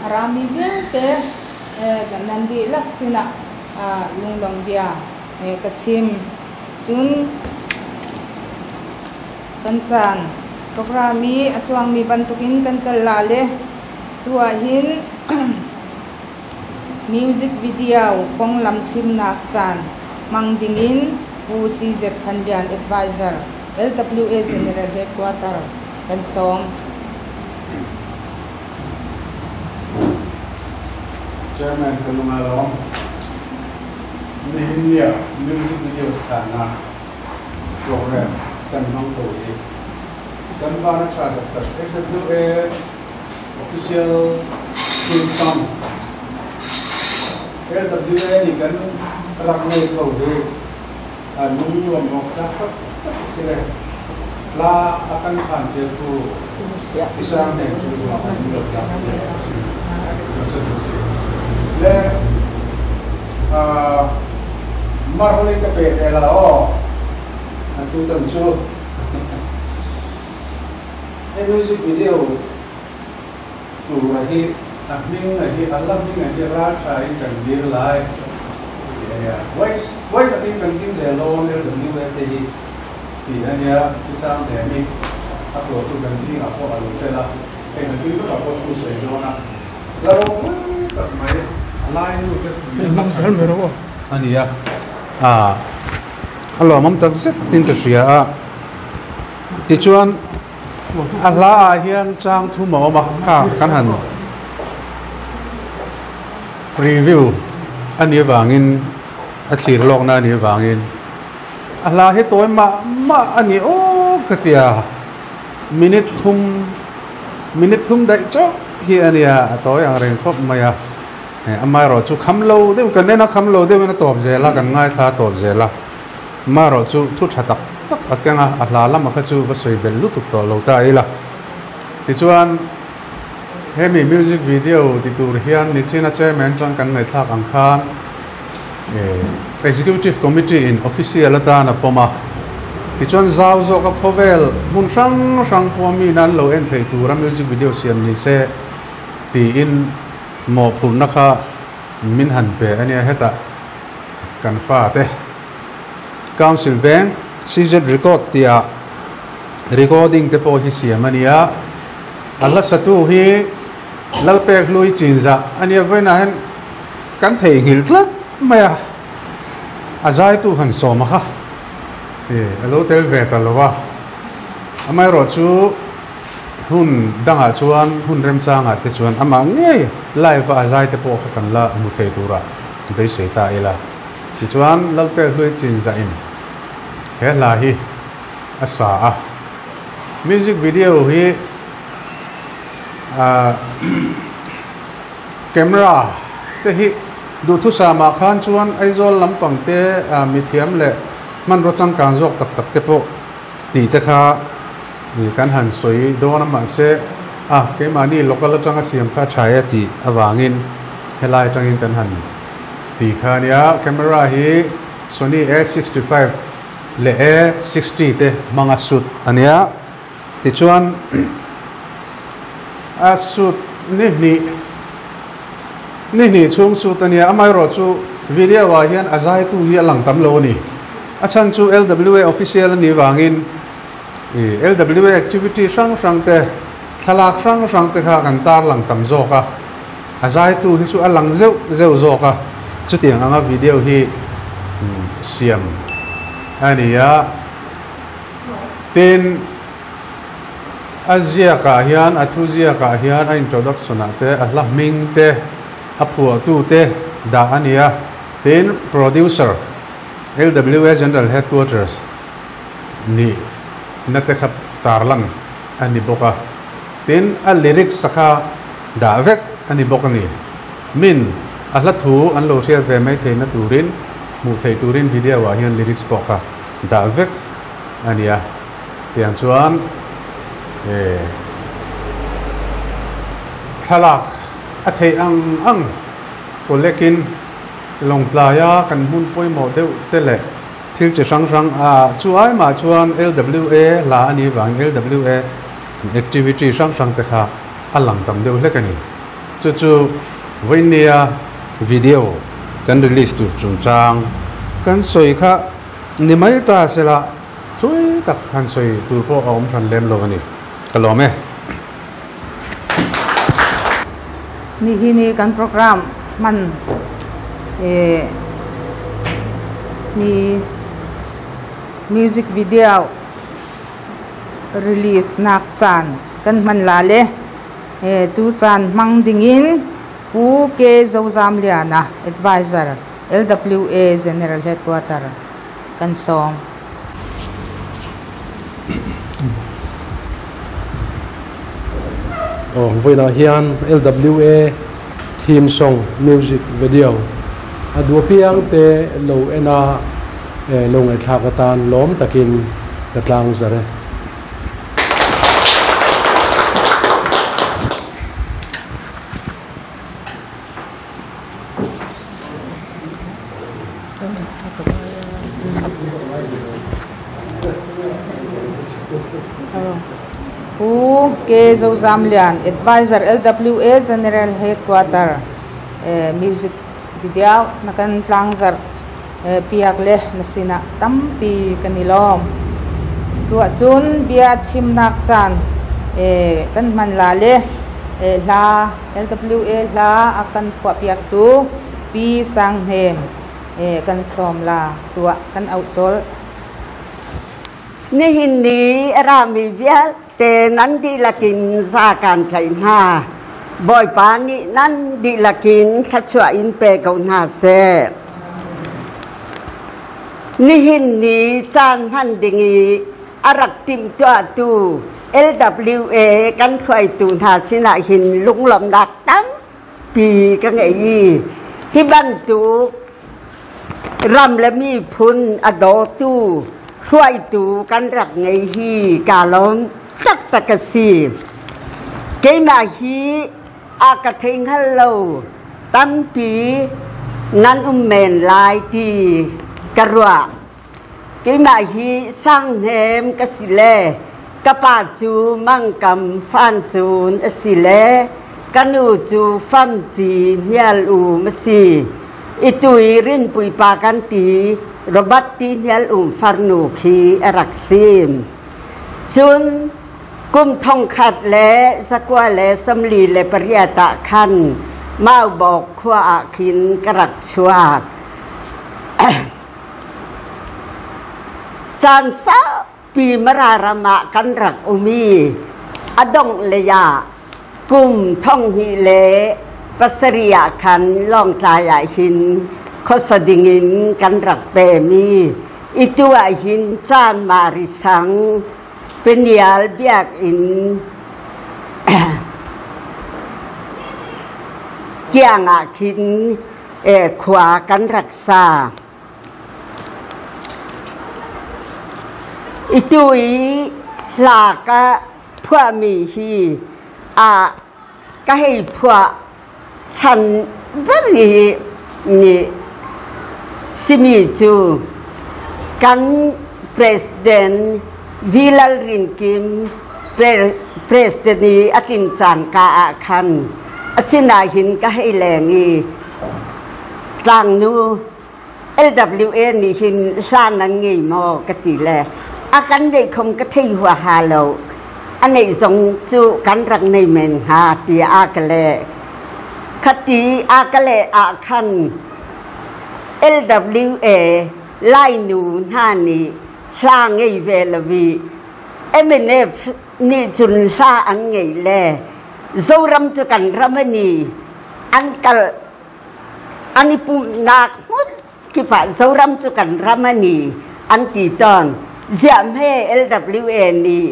A rami vialte nan dihlak sinah lunglawmh bia ka chim. Cun kan caan program i a cuangmi bantukin kan kal la le tu ahhin music video konglam chimnak caan hmang dingin Pu CZ Than Lian Advisor LWA General Headquarter kan sawm. Chairman ka lung aa lawm. Nihin ni ah music video thlahnak program kan hmang ko i kan van a ṭha taktak. FWA official theme song LWA nih kan rak ngei kho hi a lunglawmh awk tlak taktak a si le hla a kan phanpialtu Pisang Hnem cu zongah kan lawmh tlak a si. Le marlei ka pe te la aw atutan cu he music video tur a hi a hming a hi a hla hming a hi ral tha in kan dir lai ti a nia huai takin kan ding zel dawn LWA te hi ti a nia Pisang Hnem hi a tuahtu kan zingah pawh a lo tel a hei na tui vekah pawh thu sawi dawn a hla ropui tak mai a lai nu te a ni a a lawmawm tak zet in ka hria a tichuan A hla ah hian chang thum a awm a, kha kan han preview a nih avangin a thlir lawkna a nih avangin a hla hi tawi mah mah a ni aw ka ti a, minute thum minute thum daih chauh hi a nia a tawi ang reng khawp mai a, amaherawh chu kham lo deuh kan en a kham lo deuhin a tawp zel a kan ngaithla a tawp zel a. Marawh chu thu tha tak tak a keng a, a hla lama kha chu va sawi belh lutuk tawh lo ta ila. Tichuan, hemi music video ti tur hian nichina chairman tang kan ngaihthlak ang khan Executive Committee in official atan a pawm a. Tichuan zau zawka khawvel hmun hrang hrang pawh mi nan lo en thei tura music video siam ni se tiin mawhphurhna kha min han pe a nia hetah kan fate. Council veng CZ record tih ah recording te pawh hi siam a ni a, a hla satu hi Lalpek Hlui Chinzah a nia vawiinah hian kan theihnghilh tlat mai a, a zaitu han sawm a kha a lo tel ve ta lo a, amaherawh chu hun dangah chuan hun remchangah te chuan amah ngei live a a zai te pawh kha kan la hmu thei turah beisei ta ila. Tichuan Lalpek Hlui Chinzah-in he hla hi a sa a, music video hi camera te hi duhthusam ah khan chuan Aizawl lampang te mithiam leh hmanraw changkang zawk tak tak te pawh tih te kha kan han sawi dawn a mahse a keimahni local atanga siam kha a tha e tih avangin helai atangin kan han Ti kha ania, camera hi Sony A 65 leh A 60 te hmanga shoot ania, tichuan a shoot ni hnih ni hnih chhung shoot ania, amaherawh chu video ah hian a zaitu hi a lang tam lo a ni, a chhan chu LWA official a nih vangin LWA activity hrang hrang te thlalak hrang hrang te kha kan tarlang tam zawk a. A zaitu hi chu a lang zeuh zeuh zawk a, chutiang anga video hi siam a ni a. Tin, a ziakah hian, a thu ziakah hian a introduction ah te, a hla hming te, a phuahtu te dah a ni a. Tin, producer, LWA General Headquarters nih na te kha tarlang a ni bawk a. Tin, a lyrics a kha dah vek a ni bawk a ni. Min, a hla thu an lo hriat ve mai theihna turin, hmuh theih turin video ah hian lyrics pawh kha dah vek a ni a. Tiang chuan eh thlalak a theih ang ang kawlekin lawngtlaia kan hmun pawimawh deuh te leh thil chi hrang hrang a chu ai mah chuan LWA hla a nih vangin LWA activity hrang hrang te kha a lang tam deuh hlek a ni. Chu chu vawinia video kan release tur chungchang kan sawi kha ni mai ta sela thui tak han sawi tur pawh a awm hran lem lo a ni. Ka lawm e. Ni hi ni kan program hman eh ni music video release nak caan kan hman la le eh chu caan hmang dingin Pu K Zozamliana, Adviser, LWA General Headquarter kan sawm. Aw, vawiinah hian LWA theme song music video a duh apiang te lo en a, lo ngaihthlak atan lawm takin ka tlang zar e. Pu K. Zozamlian, Adviser, LWA General Headquarter, Music Video na kan tlangzarh piak le na sinah tampi kan i lawm. Tuahcun bia chimnak caan kan hman la le hla LWA hla a kan phuahpiaktu Pi Sang Hnem kan sawm la tuah kan auh colh. Nihin ni a rami vialte nan dihlak in za kaan tlaih hna. Bawipa nih nan dihlak in thluachuah in pe ko hna seh. Nihin ni caan hman ding i a rak timhtuahtu LWA kan hruaitu hna sinah hin lunglawmhnak tampi ka ngei i hi bantuk ram le miphun a dawtu hruaitu kan rak ngei hi kaa lawm taktak a si. Keimah hi a ka thei hngal lo tampi nan um men lai ti ka ruah. Keimah hi Sanghnem ka si le ka pa cu Mangkam Fancun a si le ka nu cu Famci Hnial Um a si. I tui Rinpui pa kan ti Robert ti Hnial Um farnu khi a rak si. Cun kum 1948 ah khan Maubawk khua ah khin ka rak chuak. Caan saupi Mara ram ah kan rak um i a dongh lei ah kum 2007 ah khan Lawngtlai ah hin khuasa dingin kan rak pem i i tu ah hin caan Mari sang Penial biakinn kiang ah khin khua kan rak sa. I tu i hla ka phuahmi hi a ka hei phuah chan ber i nih simi cu kan president Vilal Rinkim president i a tlin cangka ah khan asinain ka hei leng i Tlangnu LWA nih hin hla nan ngei maw ka ti le a kan neih khom ka thei huaha lo a neih zong cu kan rak nei men hnga tiah a ka leh. Khati a ka leh ah khan LWA Lainu hna nih hla ngei ve lovi MNF nih cun hla an ngei le Zoram cu kan ram ani an kal an i pumhnak hmun kip ah Zoram cu kan ram ani an ti tawn. Ziah hme LWA nih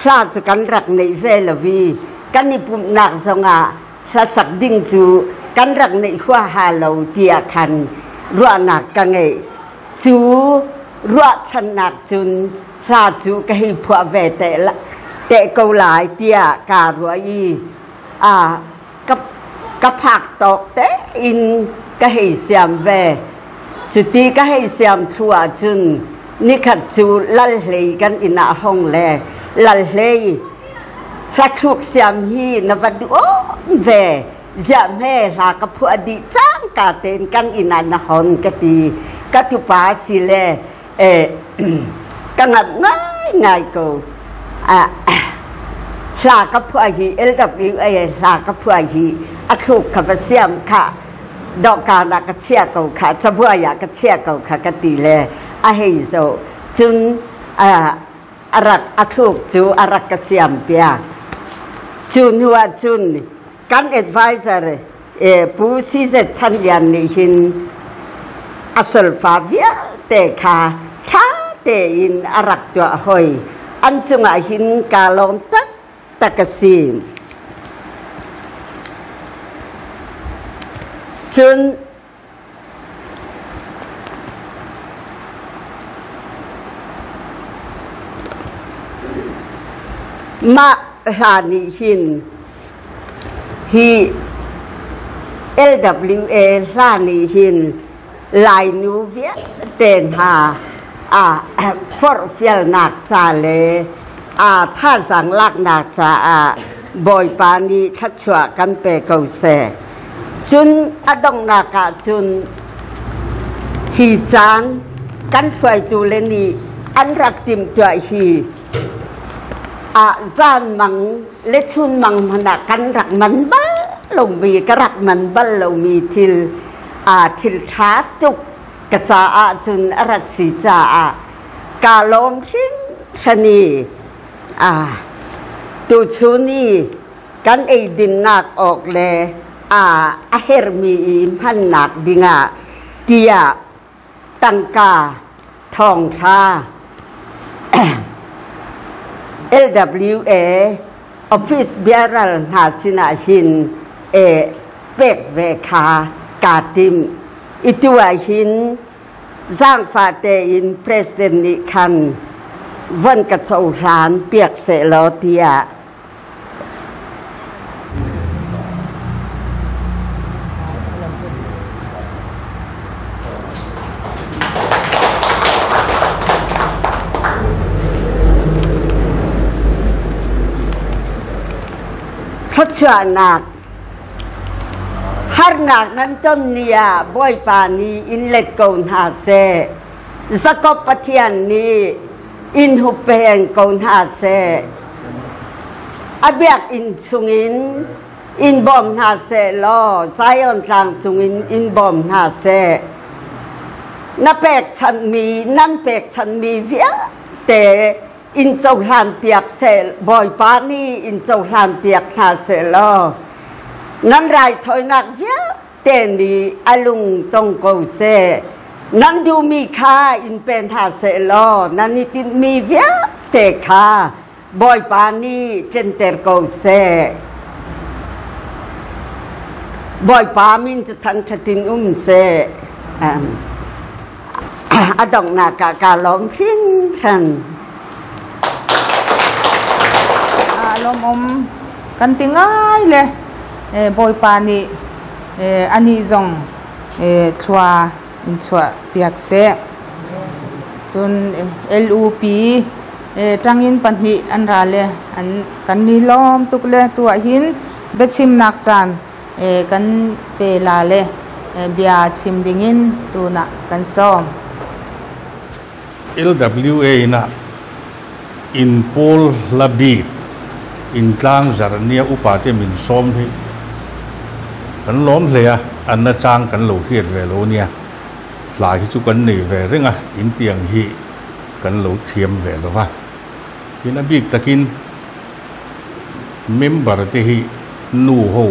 hla cu kan rak neih ve lo i kan i pumhnak zongah hlasak ding cu kan rak neih huaha lo tiah khan ruahnak ka ngeih. Cu ruahchannak cun hla cu ka hei phuah ve te, te ko lai tiah kaa ruah i a ka phak tawk tein ka hei siam ve. Cuti ka hei siam thlu ahcun nikhat cu lal hlei kan inn ah hong le lal hlei hlathluk siam hi na va duh ve. Ziah hme hla ka phuah dih cangka tein kan inn ah na hon ka ti. Ka tupa si le ka ngamh ngaingai ko. Hla ka phuah hi LWA hla ka phuah hi a thluk kha va siam kha dawhkaan ah ka chia ko kha cabuai ah ka chia ko kha ka ti le a hei zoh cun a rak a thluk cu a rak ka siam piak. Cu hnu ah cun kan advisor Pu CZ Than Lian nih hin a solfa vialte kha ṭha tein a rak tuah hoi. An cungah hin kaa lawm taktak a si. Cun Mah hla nih hin hi LWA hla nih hin Lainu vialte hna ah forhfialnak ca le thazaang laknak caah Bawipa nih thluachuah kan pe ko seh. Cun a donghnak ah cun hi caan kan hruaitu le nih an rak timhtuah hi ah zan mang le chun mang hmanh ah kan rak man bal lomi ka rak man bal lomi thil thil ṭha tuk ka caah cun a rak si caah kaa lawm hringhran i tuchun i kan eidinnak awk le a hermi i hmannak dingah tiah tangka thawngthla LWA office biaral hna sinah hin pek ve kha kaa tim. I tu ah hin zaangfah tein president nih khan von ka cohlan piak sehlaw tiah. Thluachuahnak Harnak nan ton ni ah Bawipa nih in let ko hna seh. Jakob Pathian nih in huppeng ko hna seh. A biakinn chungin in bawm hna seh law Zion tlang cungin in bawm hna seh. Na pekchanhmi nan pekchanhmi vialte in cohlan piak seh Bawipa nih in cohlan piak hna seh law nan raithawinak vialte nih a lung tong ko seh. Nan duhmi kha in pe hna seh law nan i tinhmi vialte kha Bawipa nih tlenter ko seh. Bawipa min cu thangṭhat in um seh. A donghnak ah kaa lawm hringhran. Lawmawm kan ti ngai le Bawipa nih anih zong thlua in chuah piak seh. Cun LUP tangin pahnih an ra le an kan ni lawm tuk le tu ah hin biachimnak caan kan pe la le bia chim dingin tunah kan sawm. LWA ina in pawl hla bik in tlangzarh nia upate min sawm hi kan lawm hle a, an na chang kan lo hriat ve lo nia. Hla hi chu kan nei ve reng a, in tiang hi kan lo thiam ve lo va. Tin a bik takin member te hi nu ho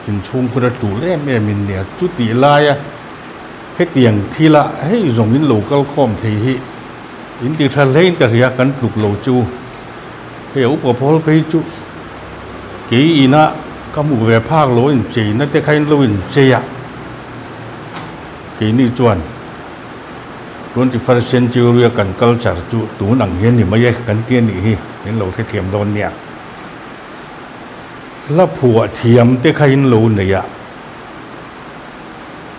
inchhungkhur a tul em em in nia. Chutih laia hetiang thila hei zawng in lo kal khawm thei hi in ti tha hlein ka hria kan tluk lo chu. Hei a upa pawl phei chu kei inah ka hmuh ve phak lo in cheina te kha in lo in chei a, keini chuan 21st century a kan culture chu tun ang hian ni mai e kan ti a nih hi in lo hrethiam dawn nia. Hla phuah thiam te kha in lo nei a,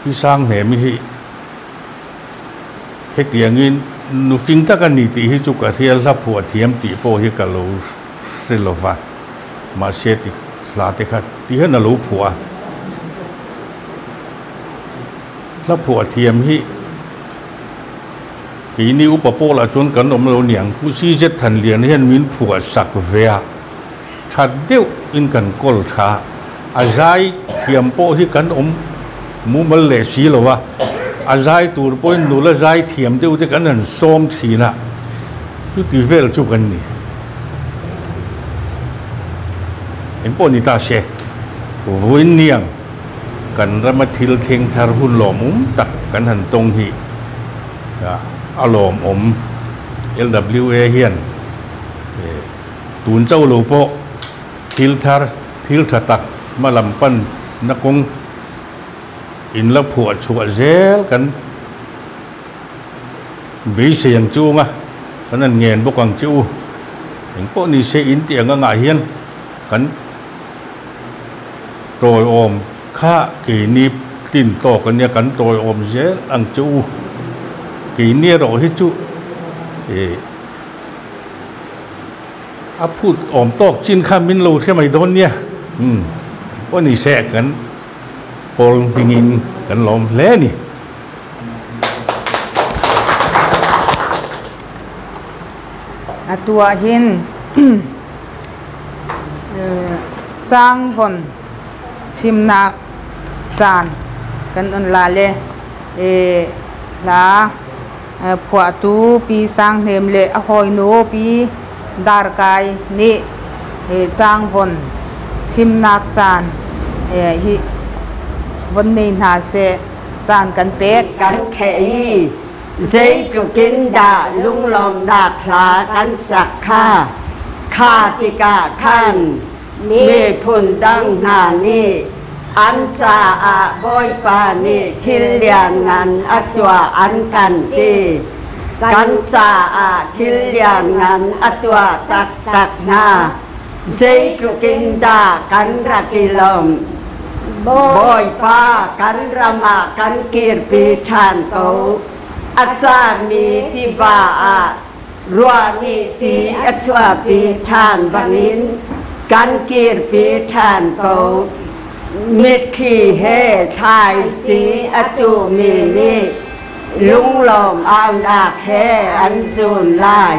hi sang hnemi hi hetiangin nufing tak a ni tih hi chu ka hria, hla phuah thiam tih pawh hi ka lo hre lo va, mahse ti hla te kha ti hian a lo phuah a. Hla phuah thiam hi keini upa pawh lah chuan kan awm lo niang. Pu CZ Thanlian hian min phuah sak ve a, tha deuh in kan kawl tha. A zai thiam pawh hi kan awm mumal leh si lo a, a zai tur pawhin nula zai thiam deuh te kan han sawm thin a, chuti vel chu kan ni. Engpawh ni ta se, vawiin niang. Kan rama thil thleng thar hun lawmawm tak kan han tawng hi a lawmawm. LWA hian tun chauh lo pawh thil thar, thil tha tak hma lam pan na kawng in la phuah chhuah zel kan beisei ang chu anga kan han ngen bawk ang che u. Engpawh ni se in tih ang angah hian kan. Tawiawm kha keini tlin tawk a nia, kan tawiawm zel ang che u. Keini erawh hi chu ih a phut awm tawk chin kha min lo hre mai dawn nia. Umm pawh ni se kan pawl hmingin kan lawm hle a ni. A tuahin. Changvawn chimnak caan kan on la le hla phuahtu Pi Sang Hnem le a hawinu Pi Dar Kai nih changvawn chimnak caan hi von nei hna seh caan kan pek. Kan kheh i Zeitluk in dah lunglawmhnak hla kan sak kha, kha tikah khan miphun dang hna nih an caah Bawipa nih thil lianngan a tuah an kan ti. Kan caah thil lianngan a tuah taktak hna. Zeitluk in dah kan rak i lawmh. Bawipa kan ram ah kan kirpi ṭhan ko. A cami tiva ah ruah nih ti a chuahpi ṭhan bangin kan kirpi ṭhan ko. Mitthli he thlaici a tuhmi nih lunglawm aunak he an zun lai.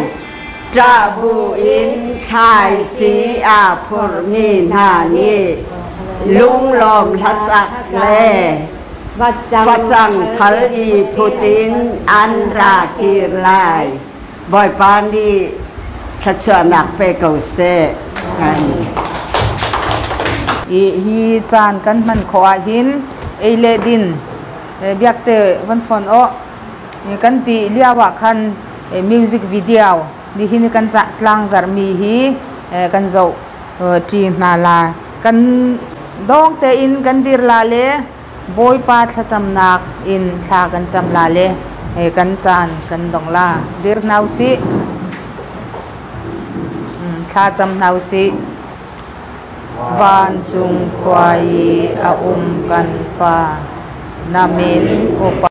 Ṭah buin thlaici aa phurhmi hna nih lunglawm hlasak le facang phal i phut in an ra kir lai. Bawipa nih thluachuahnak pe ko seh. Amen. I hi caan kan hman khawh ahhin ei le din biakte van fon aw kan ti lio ah khan music video nihin kan tlangzarhmi hi kan zoh ṭi hna la. Kan dawng tein kan dir la le Bawipa thlacamnak in thla kan cam la le kan caan kan dong la. Dir hna usih. Thla cam hna usih. Vancung khua i a um kan Pa, na min upa.